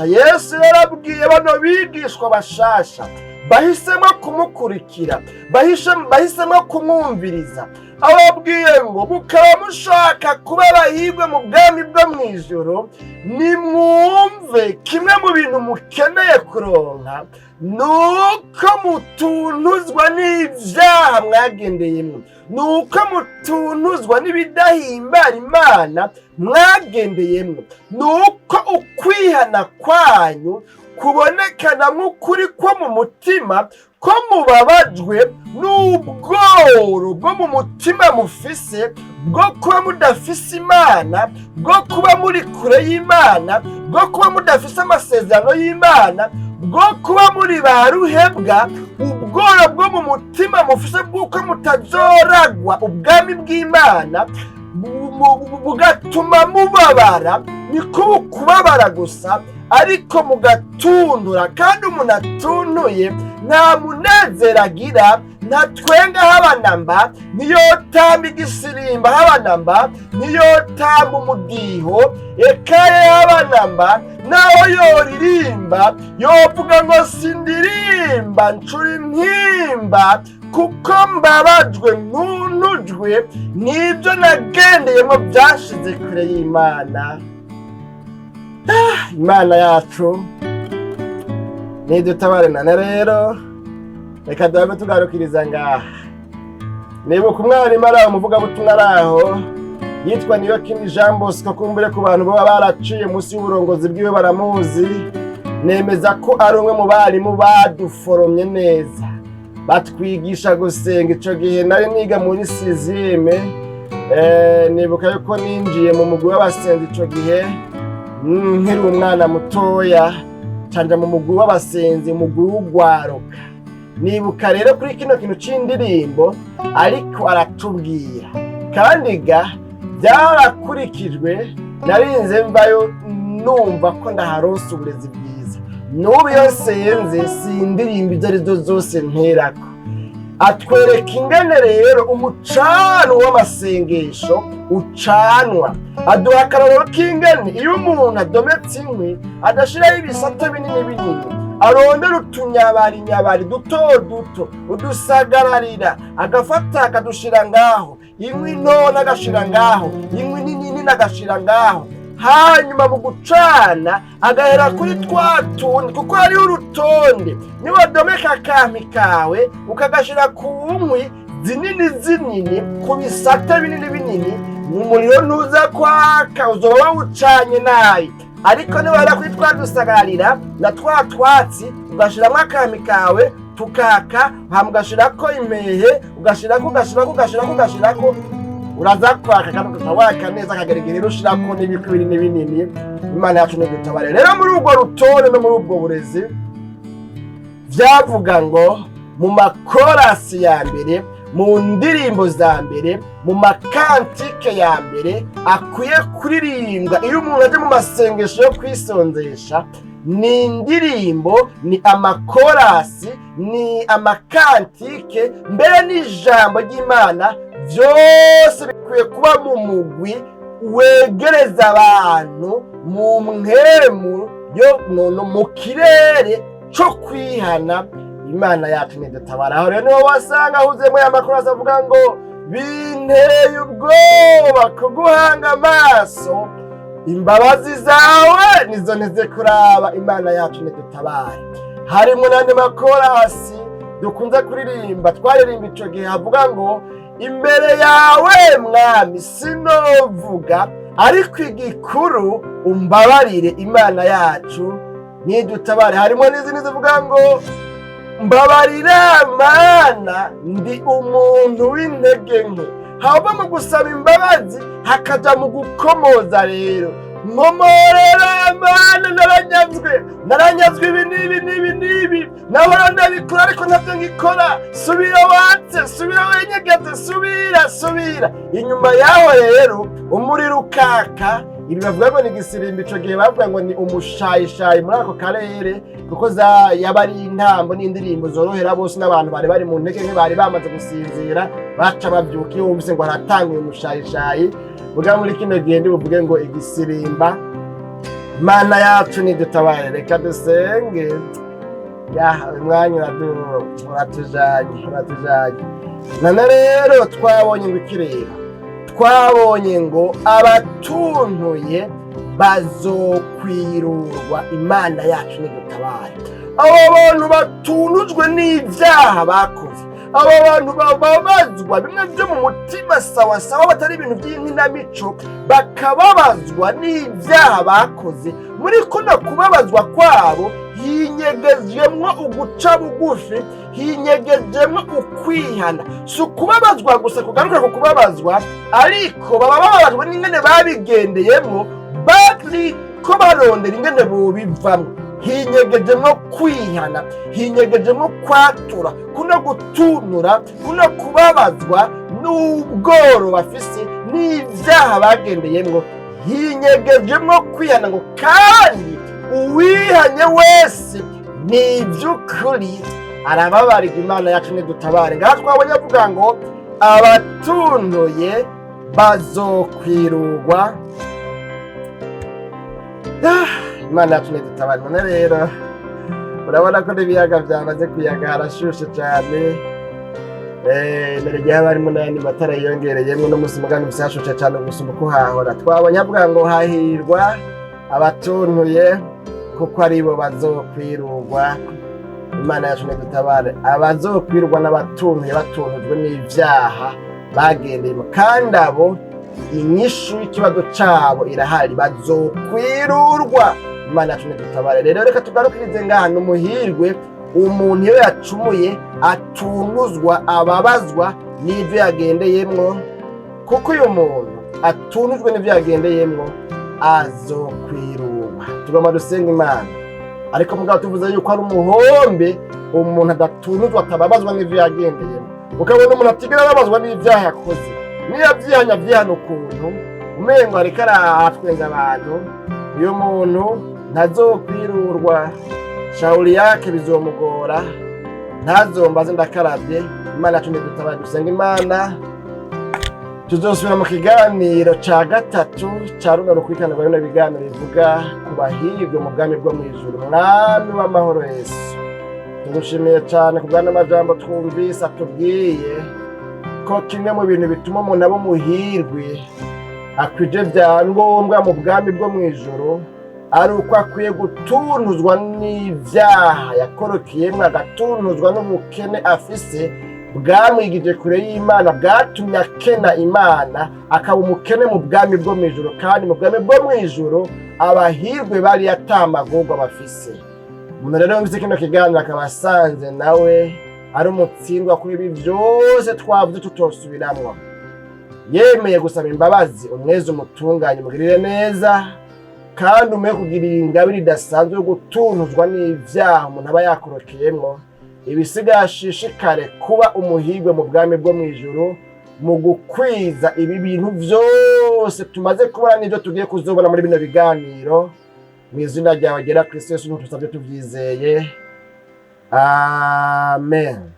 Yesu yarabwiye bano bigishwa bashasha bahisemo kumukurikira, bahisemo kumwumviriza, ababwiye ngo: "Mukaba mushaka kuba abahirwe mu bwami bwo mu ijuru, nimwumve, kimwe mu bintu mukeneye kuronka ni uko mutuntuzwa n'ibyaha mwagendeyemo, ni uko mutuntuzwa n'ibidahimbara Imana mwagendeyemo, ni uko ukwihana kwanyu kubonekana nk'ukuri ko mu mutima, ko mubabajwe n'ubworo bwo mu mutima mufise bwo kuba mudafise Imana, bwo kuba muri kure y'Imana, bwo kuba mudafise amasezerano y'Imana, bwo kuba muri ba ruhebwa, ubworo bwo mu mutima mufise bw'uko mutazoragwa ubwami bw'Imana, bugatuma mubabara. Niko kubabara gusa, ariko mugatundura. Kandi umuntu atuntuye nta munezero agira, ntatwenga habanamba, niyotamba igisirimba habanamba, niyotamba umudiho ekaye habanamba. Naho yoririmba, yovuga ngo: 'Sindirimba, ncura intimba, kuko mbabajwe, ntuntujwe n'ibyo nagendeyemo byashize kure y'Imana.'" Imana yacu nidutabare. Nane rero reka duhabe tugarukiriza ngaha. Nibuka umwarimu ari aho, umuvugabutumwa ari aho, yitwa Niyokindi Jean Bosco. Kumbure ku bantu baba baraciye munsi y'uburongozi bwiwe baramuzi. Nemeza ko ari umwe mu barimu baduforomye neza, batwigisha gusenga. Ico gihe nari niga muri sixième. Nibuka yuko ninjiye mu mugwi w'abasenzi ico gihe nkiri umwana mutoya, canja mu mugwi w'abasenzi, umugwi w'ugwaruka. Nibuka rero kuri kino kintu c'indirimbo ariko aratubwira, kandi ga byarakurikijwe. Narinze mvayo numva ko ndaharonse uburezi bwiza. N'ubu iyo nsenze, si indirimbo izo arizo zose nterako. Atwereka ingene rero umucano w'amasengesho ucanwa, aduha akarorero k'ingene iyo umuntu adometse inkwi, adashiraho ibisate binini binini, arondera utunyabari nyabari duto duto, udusagararira, agafata akadushira ngaho, inkwi ntoya agashira ngaho, inkwi nini nini agashira ngaho. Hanyuma mu gucana agahera kuri twa tundi, kuko hariho urutonde. Niwadomeka akampi kawe ukagashira ku nkwi zinini zinini, ku bisate binini binini, umuriro ntuza kwaka, uzoba wawucanye nabi. Ariko niwahera kuri twa dusagararira na twa twatsi, ugashiramwo akampi kawe, tukaka, hama ugashirako impehe, ugashirako, ugashirako, ugashirako, ugashirako, uraza kwaka kandi ukaba waka neza, akageragera rero ushirako n'ibikwi binini binini. Imana yacu ntidutabare. Rero muri urwo rutonde no muri ubwo burezi, vyavuga ngo mu makorasi ya mbere, mu ndirimbo za mbere, mu makantike ya mbere akwiye kuririmbwa iyo umuntu aje mu masengesho yo kwisonzesha, ni indirimbo, ni amakorasi, ni amakantike, mbere n'ijambo ry'Imana, byose bikwiye kuba mu mugwi wegereza abantu mu mpwemu yo mu kirere co kwihana. Imana yacu ntidutabara. Aho rero niho wasanga ahuzemo ya makorasi avuga ngo: "Binteye ubwoba kuguhanga amaso, imbabazi zawe nizo nteze kuraba." Imana yacu ntidutabare. Harimo n'andi makorasi dukunze kuririmba, twaririmba ico gihe, havuga ngo: "Imbere yawe Mwami sinovuga, ariko igikuru umbabarire." Imana yacu ntidutabare. Harimo n'izindi zivuga ngo: "Mbabarira Mana, ndi umuntu w'intege nke." Hava mu gusaba imbabazi hakaja mu gukomoza. Rero: "Nkomorera Mana, naranyazwe, naranyazwe ibi n'ibi n'ibi n'ibi, nahora ndabikora ariko ntabyo ngikora. Subira watse, subira wenyegeze, subira, subira." Inyuma yaho rero umuriro ukaka. Ibi bavuga ngo ni igisirimba, ico gihe bavuga ngo ni umushayishayi muri ako karere, kuko za yaba ari intambo n'indirimbo zorohera bose, n'abantu bari bari mu ntege nke, bari bamaze gusinzira, baca bavyuka iyo wumvise ngo haratanga uyu mushayishayi. Buga muri kino gihe ndibuvuge ngo igisirimba. Imana yacu nidutabare. Reka dusenge. Ya, umwanya uratujanye, uratujanye. None rero twabonye ngo ikirera, twabonye ngo abatuntuye bazokwirurwa. Imana yacu nidutabare. Abo bantu batunujwe n'ibyaha bakoze, abo bantu bababazwa bimwe byo mu mutima sawa sawa, batari ibintu by'inkinamico, bakababazwa n'ibyaha bakoze. Muri kuno kubabazwa kwabo hinyegejemwo uguca bugufi, hinyegejemwo ukwihana. Si ukubabazwa gusa kugaruka ku kubabazwa, ariko baba bababajwe n'ingene babigendeyemo, bariko barondera ingene bobivamwo. Hinyegejemwo kwihana, hinyegejemwo kwatura. Kuno gutunura, kuno kubabazwa n'ubworo bafise n'ibyaha bagendeyemwo, hinyegejemwo kwihana. Ngo kandi uwihanye wese ni iby'ukuri arababarirwa. Imana yacu nidutabare. Ngaha twabonye avuga ngo abatuntuye bazokwirurwa. Ah, Imana yacu nidutabare. None rero urabona ko n'ibiyaga byamaze kuyaga, harashushe cyane. Mbere igihe haba harimo n'ayandi matara yiyongereyemo, no munsi mugani gusa hashushe cyane gusumba uko hahora. Twabonye avuga ngo hahirwa abatuntuye, kuko aribo bazokwirurwa. Imana yacu nidutabare. Abazokwirurwa n'abatuntuye, batuntujwe n'ibyaha bagendeyemo, kandi abo inyishu y'ikibazo cabo irahari, bazokwirurwa. Imana yacu nidutabare. Rero reka tugarukirize ngaha. Ni umuhirwe umuntu iyo yacumuye atunuzwa, ababazwa n'ibyo yagendeyemwo, kuko uyu muntu atunujwe n'ibyo yagendeyemwo azokwirurwa. Tugomba dusenga Imana, ariko mugabo tuvuze yuko ari umuhombe umuntu adatunuzwa, atababazwa n'ibyo yagendeyemo. Ukabona umuntu atigera ababazwa n'ibyaha yakoze, niyo abyihanye abyihana ukuntu umengo ariko aratwenza abantu. Uyu muntu ntazokwirurwa, shawuri yake bizomugora. Ntazombaze, ndakarabye. Imana yacu nidutabare. Dusenga Imana. Tuzosubira mu kiganiro ca gatatu ca runo rukurikirane rwa bino biganiro bivuga ku bahirwe mu bwami bwo mw'ijuru. Mwami w'amahoro Yesu, tugushimiye cane ku bw'ano majambo twumvise atubwiye ko kimwe mu bintu bituma umuntu aba umuhirwe akwije vya ngombwa mu bwami bwo mw'ijuru ari uko akwiye gutunuzwa n'ibyaha yakorokeyemwo, agatunuzwa n'ubukene afise bwamwigije kure y'Imana, bwatumye akena Imana, akaba umukene mu bwami bwo mw'ijuru. Kandi mu bwami bwo mw'ijuru abahirwe bari atamagorwa bafise. Umuntu rero yumvise kino kiganiro akaba asanze nawe ari umutsindwa kuri ibi byose twavuze tutosubiramwo, yemeye gusaba imbabazi, umwezi umutunganye, umugirire neza, kandi umuhe kugirira ingabire idasanzwe yo gutunuzwa n'ibyaha umuntu aba yakorokeyemwo. Ibisigaye ashishikare kuba umuhirwe mu bwami bwo mu ijuru mu gukwiza ibi bintu byose tumaze kubona n'ibyo tugiye kuzobona muri bino biganiro. Mu izina ryawe ryera Kristo Yesu niho tusabye tubyizeye, amen.